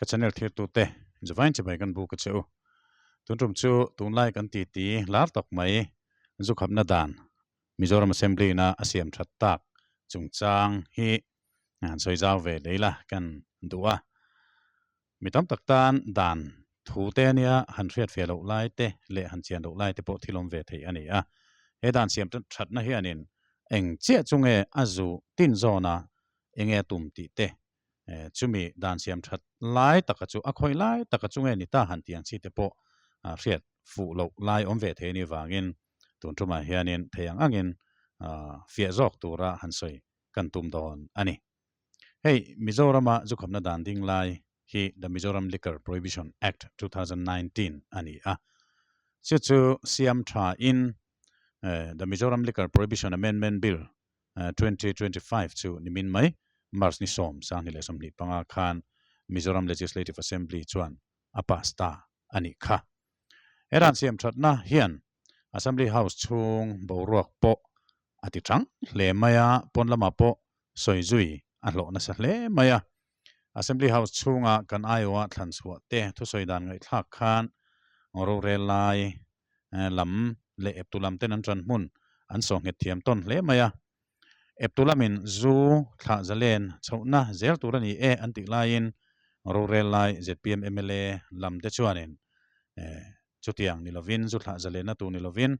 Ka channel thirtute Juvain chibai kan buk a che u. Tun tum chu tunlai kan titi lar tak mai zukhapna dan Mizoram Assembly ina a siam that tak chungchang hi han sawi zau ve lei la kan duh a. Mi tam tak tan dan thu te ania han hriat fe loh lai te leh han chian loh lai te pawh thil awm ve thei a ni a. He dan siam thatna hianin eng chiah chu nge a zu tin zawna enge a tum tih te chumi dan siam that lai taka chu a khawi lai taka chu nge ni ta han tih ang chi te pawh hriat fuh loh lai awm ve thei a nih vangin tun tumah hianin thei ang angin fiah zawk tura han sawi kan tum dawn a ni. Hei Mizorama zukhawmna dan ding lai hi The Mizoram Liquor Prohibition Act 2019 a ni a, chu chu siam tha in The Mizoram Liquor Prohibition Amendment Bill 2025 chu nimin mai March ni sawm sanghnih leh 25 khan Mizoram Legislative Assembly chuan a pass ta a nih kha. He dan siam thatna hian Assembly House chhung boruak pawh a ti chang hle mai a, pawn lamah pawh sawi zui a hlawh nasa hle mai a. Assembly House chhunga kan aiawha thlan chhuah te thusawi dan ngaihthlak khan rorel lai lam leh eptu lam ten an ṭan hmun an saw nghet thiam tawn hle mai a. Eptu lamin zu thlah zalen chhohna zel tur a ni e an tih laiin rorel lai zpm mla lam te chuanin chutiang ni lovin zu thlah zalenna tur ni lovin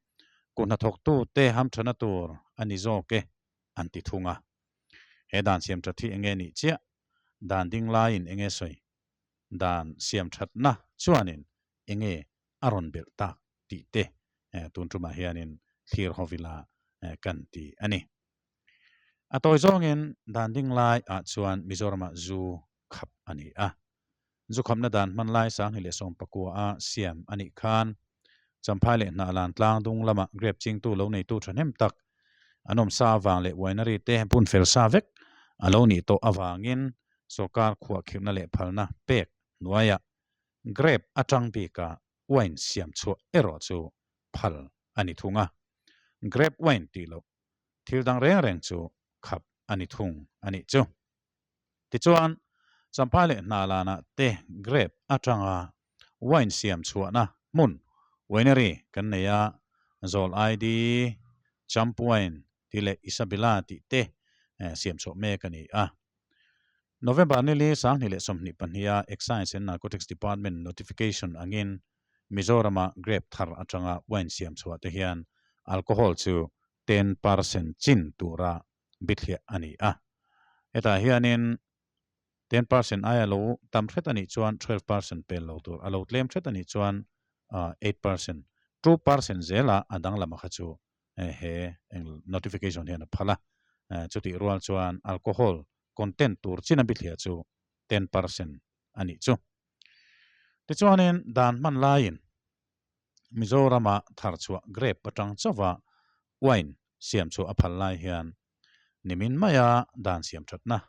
kut hnathawktu te hamṭhana tur a ni zawk e an ti thung a. He dan siam ṭhat hi enge nih chiah? Dan ding laiin enge sawi? Dan siam ṭhatna chuanin enge a rawn belh tak tih te tun tumah hianin thlir ho vila kan ti a ni. A tawi zawngin dan ding lai ah chuan Mizoramah zu khap a ni a. Zu khapna dan hman lai 2019 a siam a nih khan Champhai leh Hnahlan tlang dung lama grape chingtu lo neitu thahnem tak an awm sa avang leh winery te bun fel sa vek a lo nih tawh avangin sorkar khuahkhirhna leh phalna pek hnuaiah Grape atang bika wine siam chhuah erawh chu phal a ni thung a, grape wine tih loh thil dang reng reng chu khap a ni thung a nih chu. Tichuan, Champhai leh Hnalanah te grape atanga wine siam chhuahna hmun winery kan nei a, Zawl ID, Champ Wine tih leh Isabella tih te siam chhuah mek a ni a. November nili 2022 a Excise and Narcotics Department notification angin Mizorama grape thar atanga wine siam chhuah te hian alcohol chu 10% chin tura bithliah a ni a. Hetah hianin 10% aia lo tam hret a nih chuan 12% pel lo tur, a lo tlem hret a nih chuan 8%, 2% zela a danglam a kha chu he notification hian a phal a. Chutih rual chuan alcohol content tur chin a bithliah chu 10% a nih chu. Tichuanin dan hman laiin Mizorama thar chhuah grape atang chauha wine siam chhuah a phal lai hian nimin maia dan siam thatna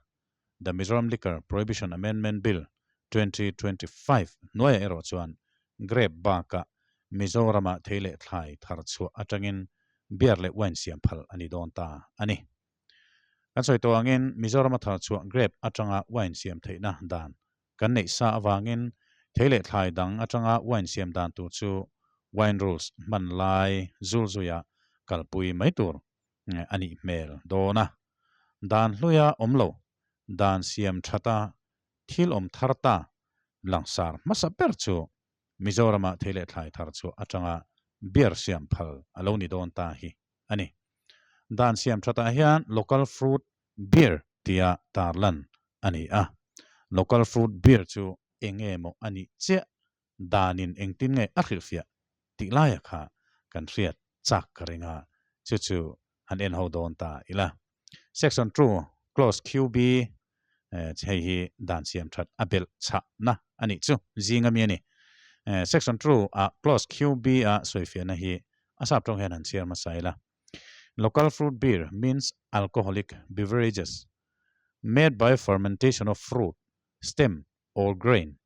The Mizoram Liquor Prohibition Amendment Bill 2025 hnuaiah erawh chuan grape bakah Mizorama thei leh thlai thar chhuah atangin beer leh wine siam phal a ni dawn ta a ni. Kan sawi tawh angin Mizorama thar chhuah grape atanga wine siam theihna dan kan neih sa avangin thei leh thlai dang atanga wine siam dan tur chu wine rules hman lai zul zuia kalpui mai tur a nih hmel dawn a. Dan hluia awm lo, dan siam thata thil awm thar ta langsar hmasa ber chu Mizorama thei leh thlai thar chhuah atanga beer siam phal a lo ni dawn ta hi a ni. Dan siam thatah hian local fruit beer tia tarlan a ni a. Local fruit beer chu eng nge maw a nih chiah danin engtin nge a hrilhfiah tih laia kha kan hriat chak ka ring a, chu chu han en ho dawn ta ila. Section 2, Clause QB, hei hi dan siam that a belh chhahna a nih chu zing ami a ni. Section 2 a Clause QB a sawifiahna hi a sap tawng hian han chhiar hmasa ila. Local fruit beer means alcoholic beverages made by fermentation of fruit, stem or grain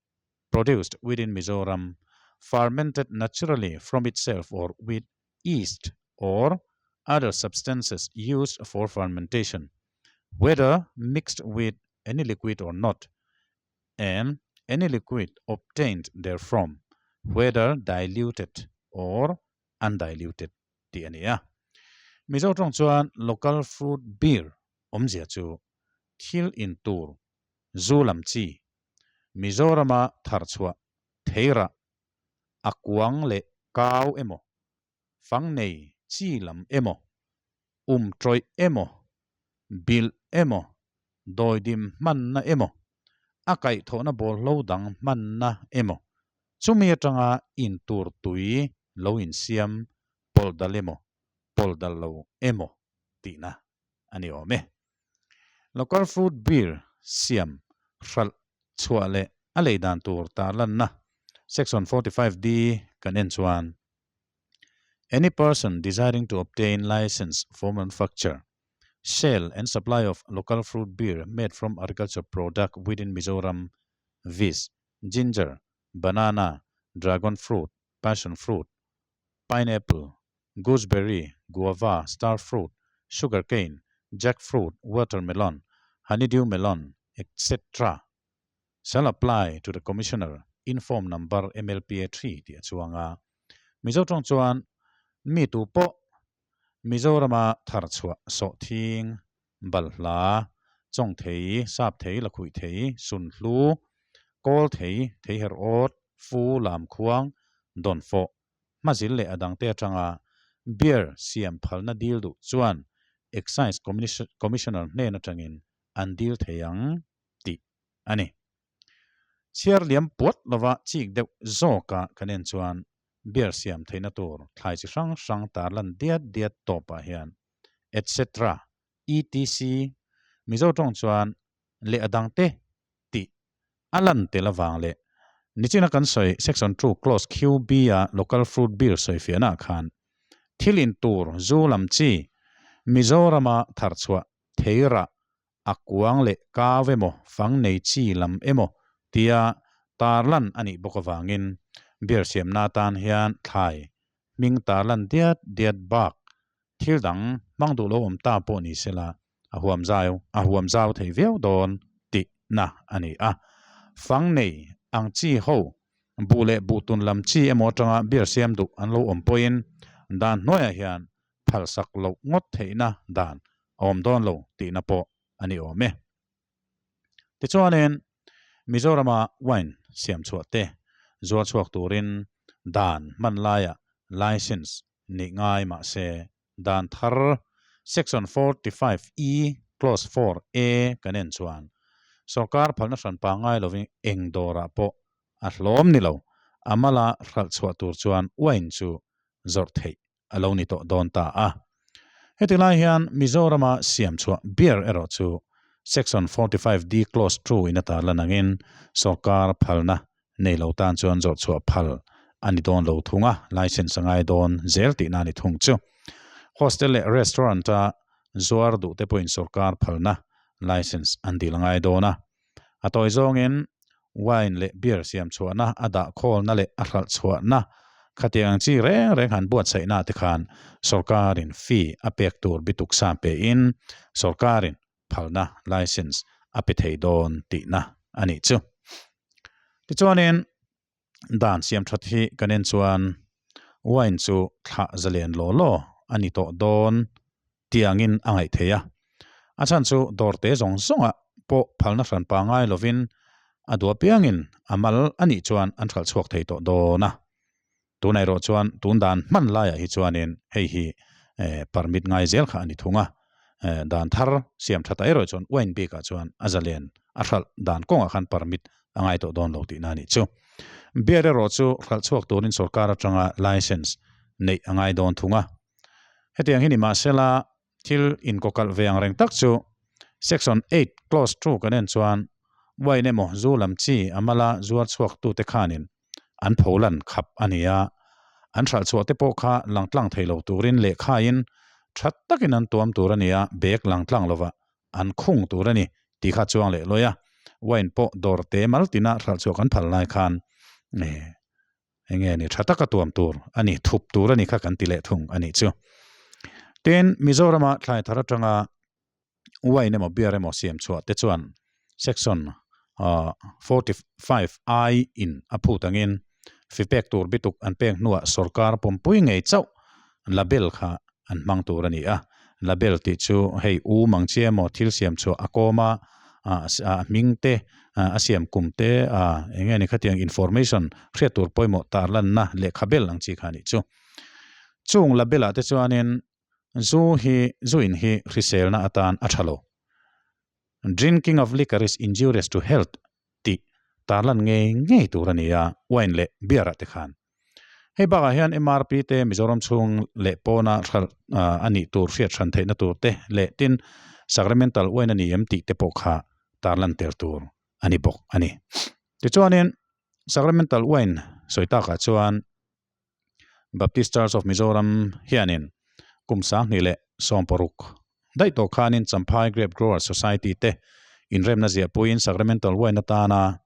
produced within Mizoram, fermented naturally from itself or with yeast or other substances used for fermentation, whether mixed with any liquid or not, and Any liquid obtained therefrom, whether diluted or undiluted tih a ni a. Mizo tawng chuan local fruit beer awmzia chu thil in tur zu lam chi, Mizorama tharchhuah theirah a kuang leh kau emaw, fang nei chi lam emaw, um tawih emaw, bilh emaw, dawidim hmanna emaw, a kaihthawhna bawlhlo dang hmanna emaw, chumi atanga intur tui lo insiam pawlh dal emaw, pawlh dal lo emaw tihna a ni awm e. Local fruit beer siam hralh chhuah leh a lei dan tur tarlanna Section 45D kan en chuan Any person desiring to obtain license for manufacture, sale and supply of local fruit beer made from agriculture product within Mizoram viz. Ginger, banana, dragon fruit, passion fruit, pineapple, gooseberry, guava, star fruit, sugarcane, jackfruit, watermelon, honeydew melon, etc. Shall apply to the Commissioner in form number MLPA 3 tih a chuang a. Mizo tawng chuan mi tu pawh Mizorama thar chhuah sawhthing, balhla, chawngthei, sapthei, lakhuihthei, sunhlu, kawlthei, theiherh awt, fu, lamkhuang, dawnfawh, hmazil leh a dangte atanga beer siam phalna dil duh chuan Excise Commissioner hnen atangin an dil thei ang tih a ni. Chhiar liam puat lova chik deuh zawka kan en chuan beer siam theihna tur thlai chi hrang hrang tarlan diat diat tawpah hian etc. Etc. Mizo tawng chuan leh a dangte tih a lan tel avang leh nichina kan sawi section 2 clause QB a local fruit beer sawifiahna ah khan thil in tur zu lam chi Mizorama tharchhuah theirah a kuang leh kau emaw fang nei chi lam emaw tia tarlan a nih bawk avangin beer siamna atan hian thlai hming tarlan diat diat bak Thil dang hmang duh lo awm ta pawh ni sela a huam zau a huam zau thei viau dawn tih na a ni a. Fang nei ang chi ho buh leh buh tun lam chi emaw atanga beer siam duh an lo awm pawhin dan hnuaiah hian phalsak loh ngawt theihna dan a awm dawn lo tihna pawh a ni awm e. Tichuanin Mizorama wine siam chhuah te zuar chhuak turin dan hman laiah license nih ngai mahse dan thar Section 45 E Clause 4 A kan en chuan sorkar phalna hran pangngai lovin eng dawrah pawh a hlawm ni lo a mala hralh chhuah tur chuan wine chu zawrh theih a lo ni tawh dawn ta a. Heti lai hian Mizorama siam chhuah beer erawh chu Section 45D Clause 2 in a tarlan angin sorkar phalna nei lo tan chuan zawrh chhuah phal a ni dawn lo thung a, license a ngai dawn zel tihna a ni thung chu. Hostel leh restaurant a zuar duh te pawhin sorkar phalna license an dil a ngai dawn a. A tawi zawngin wine leh beer siam chhuahna, a dah khawlna leh a hralh chhuahna khatiang ang chi reng reng han buatsaihna te khan sorkarin fee a pek tur bituk sa pein sorkarin phalna license a pe thei dawn tihna a nih chu. Tichuanin dan siam that hi kan en chuan wine chu thlah zalen law law a ni tawh dawn tiangin a ngaih theih a. A chhan chu dawrte zawng zawngah pawh phalna hran pangngai lovin a duh apiangin a mal a nih chuan an hralh chhuak thei tawh dawn a. Tunah erawh chuan tun dan hman laiah hi chuanin hei hi permit ngai zel kha a ni thung a. Dan thar siam tha ta erawh chuan wine bikah chuan a zalen a hralh dan kawngah khan permit a ngai tawh dawn lo tihna a nih chu. Beer erawh chu hralh chhuak turin sorkar atanga license neih a ngai dawn thung a. Hetiang hi ni mahsela thil inkawkalh ve ang reng tak chu Section 8 Clause 2 kan en chuan wine emaw zu lam chi a mala zuar chhuak tute khanin an pholan khap a ni a, an hralh chhuah te pawh kha langtlang thei lo turin lehkhain tha takin an tuam tur a ni a, bag langtlang lova an khung tur a ni tih kha chuang leh lawi a, wine pawh dawr te mal tina hralh chhuah kan phal lai khan Enge ni tha taka tuam tur a ni, thup tur a ni kha kan ti leh thung a nih chu. Tin, Mizorama thlai thar atanga wine emaw beer emaw siam chhuah te chuan section 45 I in a phut angin fi pek tur bituk an pek hnuah sorkar pawmpui ngei chauh label kha an hmang tur a ni a. Label tih chu hei u mang chi emaw thil siam chhuah a kawm a, a hming te, a siam kum te, eng nge ni khatiang information hriat tur pawimawh tarlanna lehkha bel ang chi kha a nih chu. Chung label ah te chuanin zu hi zu in hi hriselna atan a tha lo. Drinking of liquor is injurious to health tih tarlan ngei ngei tur a ni a, wine leh beer ah te khan. Hei bakah hian MRP te Mizoram chhung leh pawna hralh a nih tur hriat hran theihna tur te leh tin sacramental wine a ni em tih te pawh kha tarlan tel tur a ni bawk a ni. Tichuanin sacramental wine sawi takah chuan Baptist Church of Mizoram hianin kum 2016 daih tawh khanin Champhai Grape Growers Society te inremna ziahpuiin Sacramental Wine atana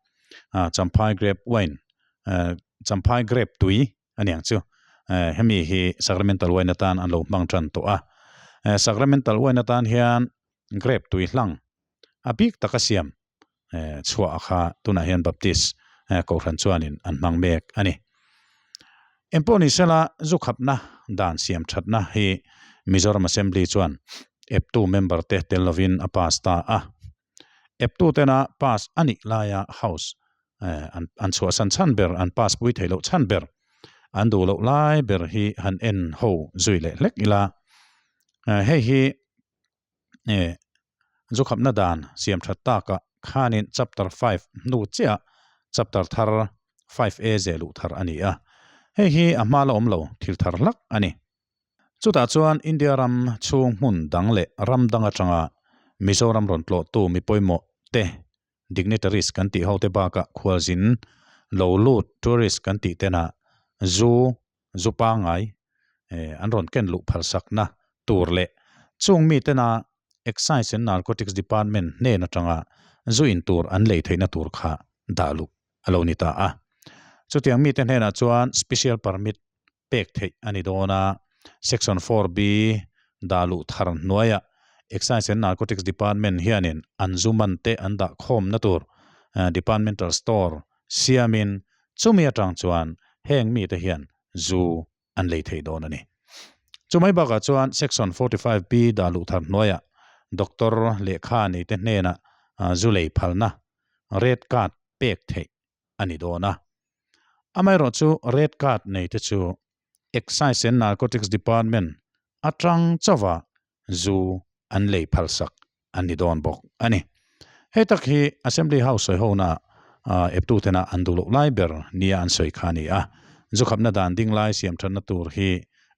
Champhai Grape Wine Champhai Grape tui a niang chu hemi hi Sacramental Wine atan an lo hmang tan tawh a. Sacramental Wine atan hian Grape tui hlang a bik taka siam chhuah kha tunah hian Baptist kohhran chuanin an hmang mek a ni. Engpawh ni sela zu khapna dan siam thatna hi Mizoram Assembly chuan eptu member te tel lovin a pass ta a. Eptu tena pass a nih laia House an chhuahsan chhan ber, an pass pui theih loh chhan ber, an duh loh lai ber hi han en ho zui leh hlek ila. Hei hi Zu khapna dan siam that takah khanin chapter 5 hnu chiah chapter thar 5A zeh luh thar a ni a. Hei hi a hma la awm lo thil thar hlak a ni. Chutah chuan India ram chhung hmun dang leh ram dang atanga Mizoram rawn tlawhtu mi pawimawh te dignitaries kan tih ho te bakah khualzin lo lut tourist kan tih tena zu zu pangngai an rawn ken luh phalsakna tur leh chung mitena Excise and Narcotics Department hnen atanga zu in tur an lei theihna tur kha dah luh a lo ni ta a. Chutiang mite hnenah chuan Special Permit pek theih a ni dawn a, Section 4B dah luh thar hnuaiah Excise and Narcotics Department hianin an zu man te an dah khawmna tur Departmental Store siamin chumi atang chuan heng mite hian zu an lei thei dawn a ni. Chumai bakah chuan Section 45B dah luh thar hnuaiah Doctor lehkha neite hnenah zu lei phalna red card pek theih a ni dawn a. Amaherawh chu red card neite chu Excise and Narcotics Department atang chauha zu an lei phalsak an ni dawn bawk a ni. Hei tak hi Assembly House sawi hona eptu tena an duh loh lai ber nia an sawi kha a ni a. Zu khapna dan ding lai siam thatna tur hi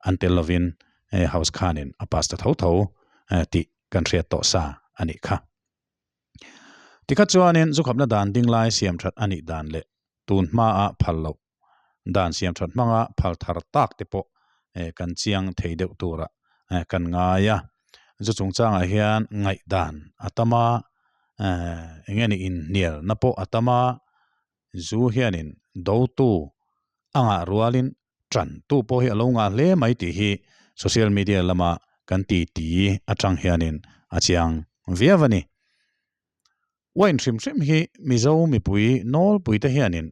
an tel lovin House khanin a pass ta tho tho tih kan hriat tawh sa a nih kha. Tikha chuanin zu khapna dan ding lai siam that a nih dan leh tun hmaa phal loh dan siam that hmanga phal thar tak te pawh kan chiang thei deuh tura kan ngai a. Zu chungchangah hian ngaihdan a tam a, eng nge ni inhnialna pawh a tam a, zu hianin dotu a ngah rualin tantu pawh hi a lo ngah hle mai tih hi social media lama kan titi atang hianin a chiang viau a ni. Wine hrim hrim hi Mizo mipui nawlpui te hianin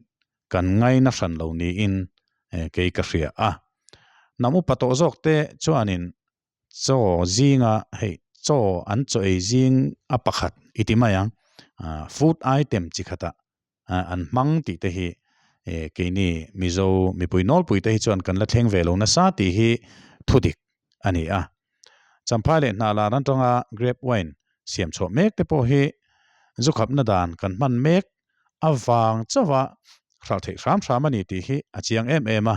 kan ngaina hran lo niin kei ka hria a. Hnam upa tawh zawk te chuanin chaw zinga hei chaw an chaw ei zing a pakhat i ti mai ang food item chi khatah an hmang tih te hi keini Mizo mipui nawlpui te hi chuan kan la thleng ve lo nasa tih hi thudik a ni a. Champhai leh hnahlan atanga grape wine siam chhuah mek te pawh hi zu khapna dan kan hman mek avang chauha hralh theih hram hram a ni tih hi a chiang em em a.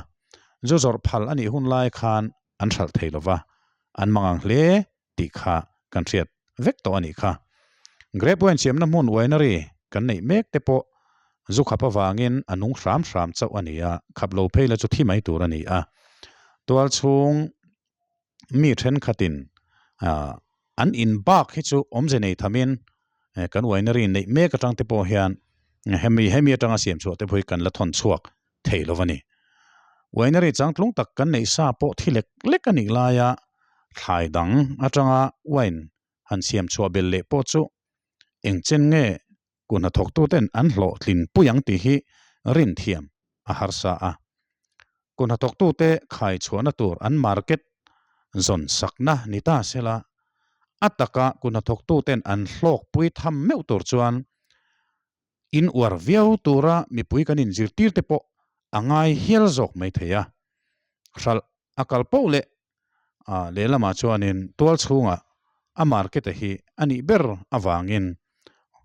Zu zawrh phal a nih hun lai khan an hralh thei lova, an mangang hle tih kha kan hriat vek tawh a nih kha. Grape wine siamna hmun winery kan neih mek te pawh zu khap avangin a nung hram hram chauh a ni a, khap lo phei la chu thi mai tur a ni a. Tual chhung mi thenkhatin an in bak hi chu awmze nei thamin kan winery neih mek atang te pawh hian hemi hemi atanga siam chhuah te pawh hi kan la thawn chhuak thei lo a ni. Winery changtlung tak kan neih sa pawh thi lek lek a nih laia thlai dang atanga wine han siam chhuah belh leh pawh chu engchen nge? Kuhnathawktuten an hlawhtlin pui ang tih hi rinthiam a harsa a. Kuhnathawktute khai chhuahna tur an market zawn sakna ni ta sela, a taka kuhnathawktuten an hlawkpui tham meuh tur chuan in uar viau tura mipui kan inzirtir te pawh a ngai hial zawk mai thei a. Hralh a kal poh leh a lehlamah chuanin tual chhungah a market a hi a nih ber avangin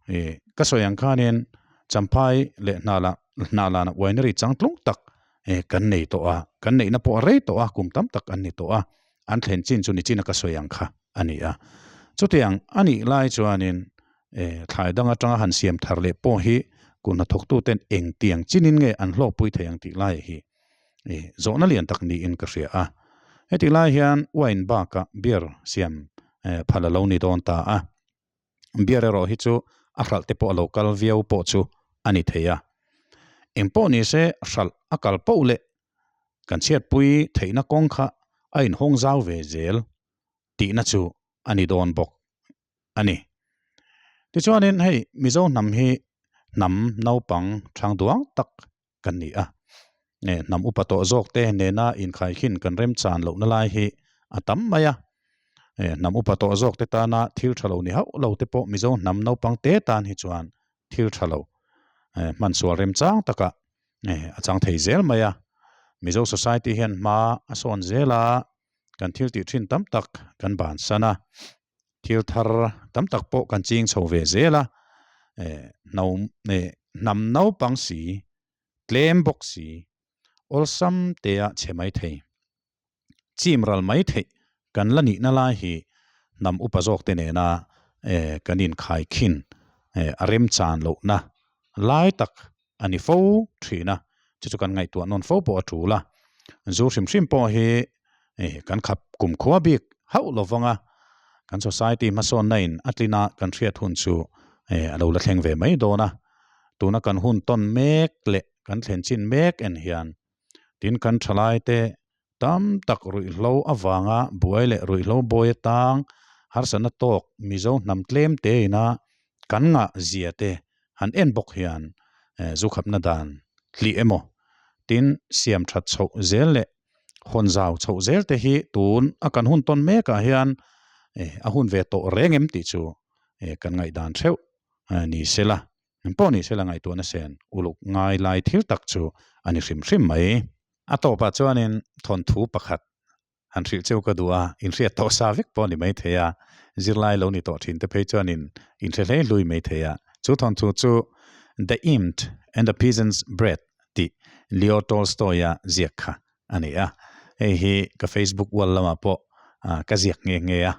ih ka sawi ang khanin Champhai leh hnahlah hnahlanah winery changtlung tak ih kan nei tawh a, kan neihna pawh a rei tawh a, kum tam tak an ni tawh a, an thlen chin chu nichin a ka sawi ang kha a ni a. Chutiang a nih lai chuanin ih thlai dang atanga han siam thar leh pawh hi kut hnathawktuten engtiang chinin nge an hlawkpui thei ang tih lai hi ih zawhna lian tak niin ka hria a. Heti lai hian wine bakah beer siam eh phal a lo ni dawn ta a. Beer erawh hi chu a hralh te pawh a lo kal viau pawh chu a ni thei a. Eng pawh ni se hralh a kal poh leh kan chhiatpui theihna kawng kha a inhawng zau ve zel tihna chu a ni dawn bawk a ni. Tichuanin hei Mizo hnam hi hnam naupang thang duang tak kan ni a. Hnam upa tawh zawk te nena inkhaikhin kan remchan lohna lai hi a tam mai a. Hnam upa tawh zawk te tana thil tha lo ni hauh lo te pawh Mizo hnam naupang te tan hi chuan thil tha lo hman sual remchang takah a chang thei zel mai a. Mizo society hian hma a sawn zel a, kan thil tih thin tam tak kan bansan a. Thil thar tam tak pawh kan ching chho ve zel a, hnam naupang si, tlem bawk si, awlsam tea chhe mai thei, chim ral mai theih kan la nihna lai hi hnam upa zawk te nena kan inkhaikhin a remchan lohna lai tak a ni fo thin a, chu chu kan ngaihtuah nawn fo pawh a tul a, zu hrim hrim pawh hi kan khap kumkhua bik hauh lo vang a, kan society hmasawnna in a tlin a kan hriat hun chu a lo la thleng ve mai dawn a, tuna kan hun tawn mek leh kan thlen chin mek en hian tin kan thalai te tam tak ruihhlo avanga buai leh ruihhlo bawi atang harsatna tawk Mizo hnam tlem te ina kan ngah zia te han en bawk hian zu khapna dan hlih emaw tin siam that chhoh zel leh hawn zau chhoh zel te hi tun a kan hun tawn mek ah hian a hun ve tawh reng em tih chu kan ngaihdan theuh ni sela. Eng pawh ni sela ngaihtuahna sen uluk ngai lai thil tak chu a ni hrim hrim mai. A tawpah chuanin thawnthu pakhat han hrilh cheu ka duh a, inhriat tawh sa vek pawh a ni maithei a, zirlai lo ni tawh thin te phei chuanin inhre hlei hlui maithei a. Chu thawnthu chu The Imp and the Peasant's Bread tih Leo Tolstoy-a ziak kha a ni a, hei hi ka Facebook wall lamah pawh ka ziak nghe nghe a.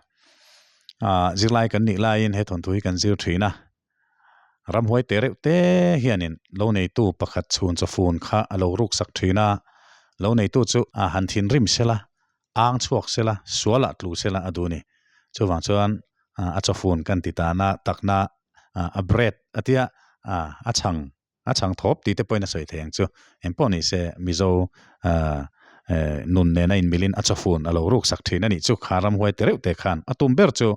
Zirlai kan nih laiin he thawnthu hi kan zir thin a, Ramhuai te reuh te hianin lo neitu pakhat chhun chawfun kha a lo ruk sak thin a, lo neitu chu a han thinrim sela, ang chhuak sela, sualah tlu sela a duh a ni. Chuvang chuan a chawfun kan ti tana takna a bread a tia a chhang a chhang thawp tih te pawhin a sawi thei ang chu. Eng pawh ni se Mizo nun nena inmilin a chawfun a lo ruk sak thin a nih chu kha ramhuai te reuh te khan a tum ber chu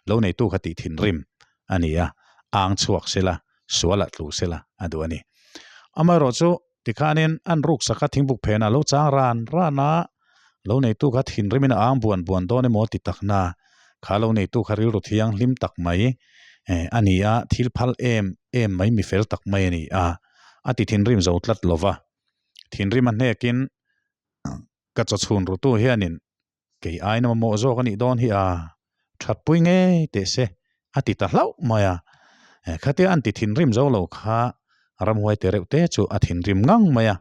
lo neitu kha tih thinrim a ni a, ang chhuak sela, sualah tlu sela a duh a ni. Amaherawhchu tikhanin an ruk sak a thingbuk phenah lo chang ran ran a, lo neitu kha thinrimin a ang buan buan dawn emaw ti takna kha lo neitu kha rilru thianghlim tak mai a ni a, thil phal em em mai mi fel tak mai a ni a, a ti thinrim zo tlat lova. Thinrim a hnekin ka chawchhun rutu hianin Kei aina mamawh zawk a nih dawn hi a, thatpui ngei teh se a ti ta hlauh mai a. Khatia an ti thinrim zo lo kha ramhuai te reuh te chu a thinrim ngang mai a.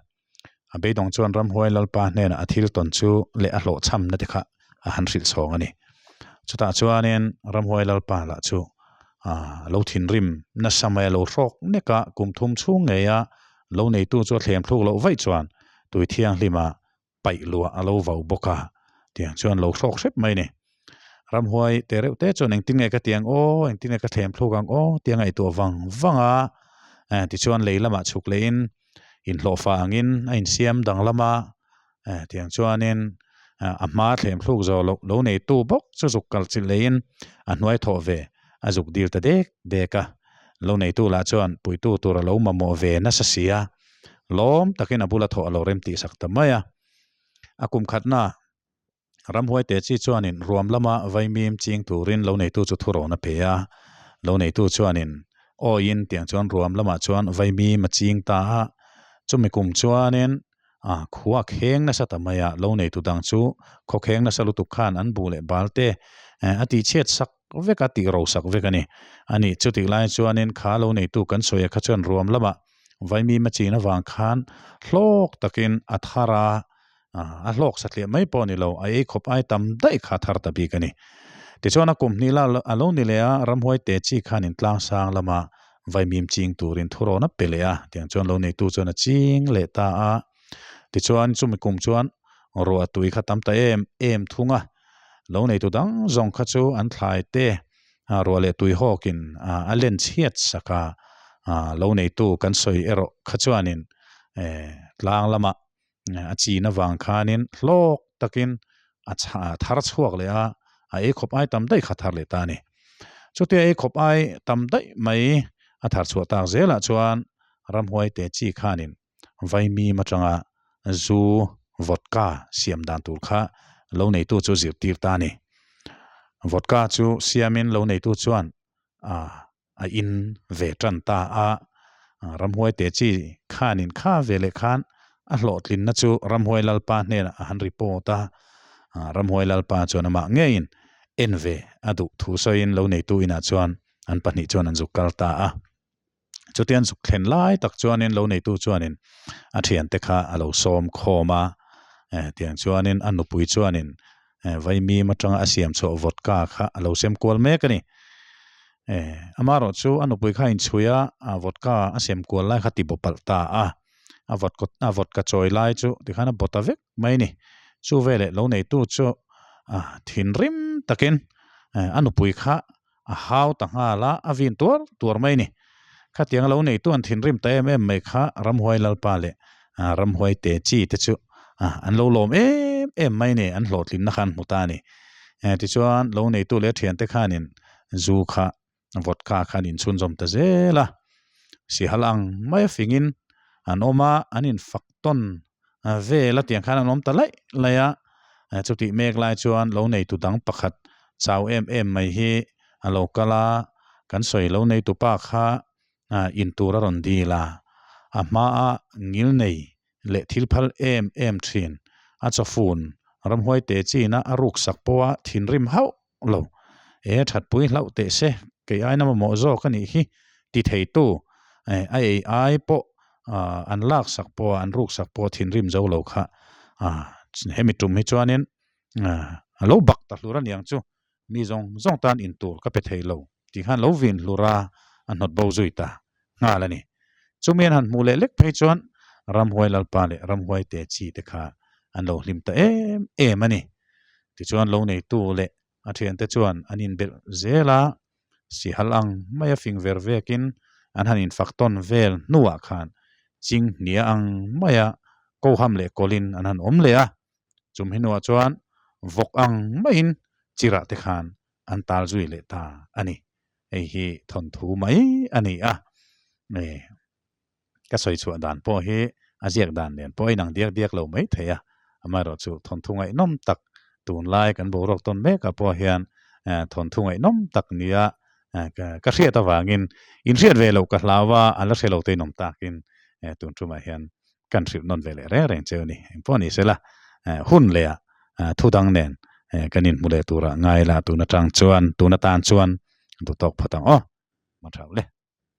A beidawng chuan ramhuai lalpa hnenah a thil tawn chu leh a hlawhchhamna te kha a han hrilh chhawng a ni. Chutah chuanin ramhuai lalpa lah chu a lo thinrim nasa mai a lo hrawk nek a, kum thum chhung ngeia lo neitu chu a thlem thluk loh vaih chuan tui thianghlima paih luah a lo vau bawk a, tiang chuan lo hrawk hrep mai a ni. Ramhuai te reuh te chuan engtin nge ka ti ang aw, engtin nge ka thlem thluk ang aw tia ngaihtuah vang vang a, eh tichuan lei lamah chhuk lehin inhlawhfa angin a insiam danglam a, eh tiang chuanin a hma thlem thluk zawh loh lo neitu bawk chu zuk kal chilh leiin a hnuai thawh ve a zuk dil ta dek dek a. Lo neitu lah chuan puitu tur a lo mamawh ve nasa si a, lawm takin a bula thawh a lo rem tih sak ta mai a. A kum khatna Ramhuai te chi chuanin ruam lama vaimim ching turin lo neitu chu thurawn a pe a. Lo neitu chuanin awiin tiang chuan ruam lamah chuan vaimim a ching ta a. Chumi kum chuanin a khua kheng nasa ta mai a, lo neitu dang chu khaw kheng nasa lutuk khan an bu leh bal te a tihchhiat sak vek a, tih ro sak vek a ni. A nih chutih lai chuanin kha lo neitu kan sawi a kha chuan ruam lamah vaimim a chin avang khan hlawk takin a thar a, a hlawk satliah mai pawh a ni lo, a ei khawp ai tam daih kha a thar ta bik a ni. Tichuan a kum hnih la a lo ni leh a, ramhuai te chi khan in tlang sang lama vaimim ching turin thurawn a pe leh a, tiang chuan lo neitu chuan a ching leh ta a. Tichuan chumi kum chuan ruah tui kha tam ta em em thung a, lo neitu dang zawng kha chu an thlai te ruah leh tui hawkin a len chhiat sak a, lo neitu kan sawi erawh kha chuanin tlang lamah a chin avang khanin hlawk takin a thar chhuak leh a, a ei khawp ai tam daih kha thar leh ta a ni. Chutia ei khawp ai tam daih mai a thar chhuah tak zelah chuan ramhuai te chi khanin vaimim atanga zu vodka siam dan tur kha lo neitu chu zirtir ta a ni. Vodka chu siamin lo neitu chuan a in ve tan ta a, ramhuai te chi khanin kha ve leh khan a hlawhtlinna chu ramhuai lalpa hnenah a han report a, ramhuai lalpa chuan amah ngeiin en ve a duh thu sawiin lo neitu inah chuan an pahnih chuan an zuk kal ta a. Chutiang zuk thlen lai tak chuanin lo neitu chuanin a thiante kha a lo sawm khawm a, tiang chuanin a nupui chuanin Vaimim atanga a siam chhuah vodka kha a lo sem kual mek a ni. Amaherawh chu a nupui kha a inchhui a, vodka a sem kual lai kha ti bawp palh ta a, a vodka a vodka chawi lai chu tikhan a baw ta vek mai a ni. Chu veleh lo neitu chu thinrim takin a nupui kha a hau ta nghal a, a vin tuar tuar mai a ni. Khatiang lo neitu an thinrim ta em em mai kha Ramhuai Lalpa leh Ramhuai te chi te chu an lo lawm em em mai a ni, an hlawhtlinna kha an hmu ta a ni. Tichuan lo neitu leh thiante khanin zu kha vodka kha an inchhunzawm ta zel a, sihal ang mai a fingin an awm a, an infak tawn vel a tiang khan an awm ta laih laih a, chutih mek lai chuan lo neitu dang pakhat chau em em mai hi a lo kal a, kan sawi lo neitu pa kha in tur a rawn dil a, a hmaa ngil nei leh thil phal em em thin a chawfun ramhuai te china a ruk sak pawha thinrim hauh lo. E thatpui hlauh teh se, kei aina mamawh zawk a nih hi ti theitu a ei ai pawh an lak sak pawh a an ruk sak pawh thinrim zo lo kha hemi tum hi chuanin a lo bak ta hlur a niang chu mi zawng zawng tan in tur ka pe thei lo tih khan lo vin hlur a, a hnawt bo zui ta nghal a ni. Chumi an han hmuh leh lek phei chuan Ramhuai Lalpa leh Ramhuai te chi te kha an lo hlim ta em em a ni. Tichuan lo neitu leh a thiante chuan an inbelh zel a, sihal ang maia fing ver vekin an han infak tawn vel hnuah khan chinghnia ang maia koham leh kawlin an han awm leh a. Chum hi hnuah chuan vawk ang maiin chirah te khan an tal zui leh ta a ni. Hei hi thawnthu mai a ni a, ka sawi chhuah dan pawh hi a ziak dan nen pawh a inang diak diak lo mai thei a, amaherawhchu thawnthu ngaihnawm tak tunlai kan boruak tawn mekah pawh hian thawnthu ngaihnawm tak nia ka hriat avangin inhriat ve loh ka hlau a, a la hre lo te inawm takin tun tumah hian kan hrilh nawn ve leh reng reng cheu a ni. Engpawh ni sela hun leh ah thu dang nen kan inhmu leh turah ngai la tun atang chuan tun atan chuan duhtawk phawt ang aw. Hma thau le.